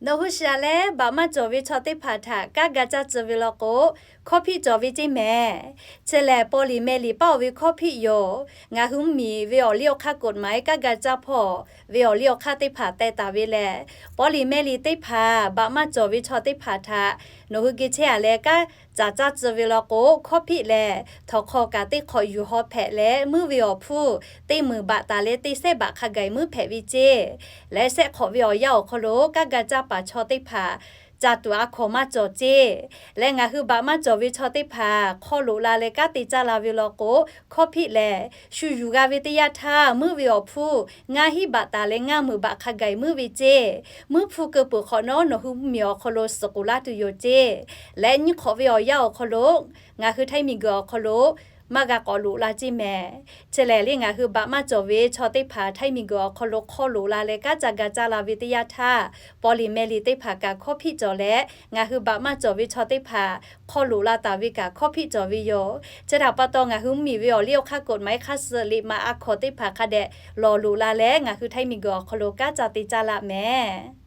Nawˬ hui shiˍ-aˬ leh baꞈ maˇ cawˬ ve chaw teˇ hpaˍ htaꞈ kanˉ ga caˇ tcuh ve law k'o, hkawˇ hpiˆ cawˬ ve ceˇ mehˍ. Chi lehˬ, paw liꞈ meh liꞈ paˉ-oˬ ve hkawˇ hpiˆ yoˬ. Ngaˬ hui mvuhˇmiˬ ve awˬ liˇ awˬ hk'aˇ กฎหมาย kanˉ ga caˇ hpawˇ ve awˬ liˇ awˬ hk'aˇ teˇ hpaˍ teh taˍ ve lehˬ, paw liꞈ meh liꞈ teˇ hpaˍ baꞈ maˇ cawˬ ve chaw teˇ hpaˍ htaꞈ nawˬ hui geh chehˇ-aˬ leh kanˉ caˍ caˇ tcuh ve law k'o, hkawˇ hpiˆ lehˬ, htawnˍ hk'aw kaꞈ teˇ hk'awꞈ yuˬ haw hpehꞈ leh, muiˉ ve awˬ hpfuhˇ teˇ meunˍ baꞈ taˍ leh teˇ sehˉ baꞈ hk'a gaˬ muiˉ hpehꞈ ve ceˇ. Leh sehˆ hk'awꞈ ve awˬ yanˇ awˬ hk'aw lo kanˉ ga caˇ paˍ chaw teˇ hpaˍ ca tuˬ a hkawnˍ maˇ cawˬ ceˇ. Leh ngaˬ hui baꞈ maˇ cawˬ ve chaw teˇ hpaˍ hk'aw loꞈ la leh kanˉ te caˇ la ve law k'o, hkawˇ hpiˆ lehˬ, shu yuˬ g'a ve teˇ yanˇ htaˇ, muiˉ ve awˬ hpfuhˇ ngaˇ hinˉ baꞈ taˍ leh ngaˇ meunˍ baꞈ hk'a gaˬ muiˉ ve ceˇ. Muiˉ hpfuhˇ keu peuˬ hk'awꞈ nawˉ nawˬ hui mvuhˇmiˬ awˬ hk'aw lo suhˍ k'oˍ laˇ tuˬ yoˬ ceˇ. Leh nyiˇ hk'awꞈ ve awˬ yanˇ awˬ hk'aw lo ngaˬ hui htaiˇ miˬguiˬ awˬ hk'aw lo maˇ g'a k'awꞈ loꞈ la ceˇ mehˍ. Chi lehˬ, leh ngaˬ hui baꞈ maˇ cawˬ ve chaw teˇ hpaˍ htaiˇ miˬguiˬ awˬ hk'aw lo hk'aw loꞈ la leh kanˉ ca ga caˇ la ve teˇ yanˇ htaˇ, paw liꞈ meh liꞈ teˇ hpaˍ kaꞈ hkawˇ hpiˆ cawˬ leh, ngaˬ hui baꞈ maˇ cawˬ ve chaw teˇ hpaˍ hk'aw loꞈ la taˍ ve kaꞈ hkawˇ hpiˆ cawˬ ve yoˬ. Chi htaꞈ pa taw, ngaˬ hui mvuhˇmiˬ ve awˬ liˇ awˬ hk'aˇ กฎหมาย hk'aˇ suh liꞈ ma a hkawnˍ teˇ hpaˍ hk'a dehꞈ lawˬ loꞈ la leh, ngaˬ hui htaiˇ miˬguiˬ awˬ hk'aw lo kanˉ ca te caˇ la mehˍ.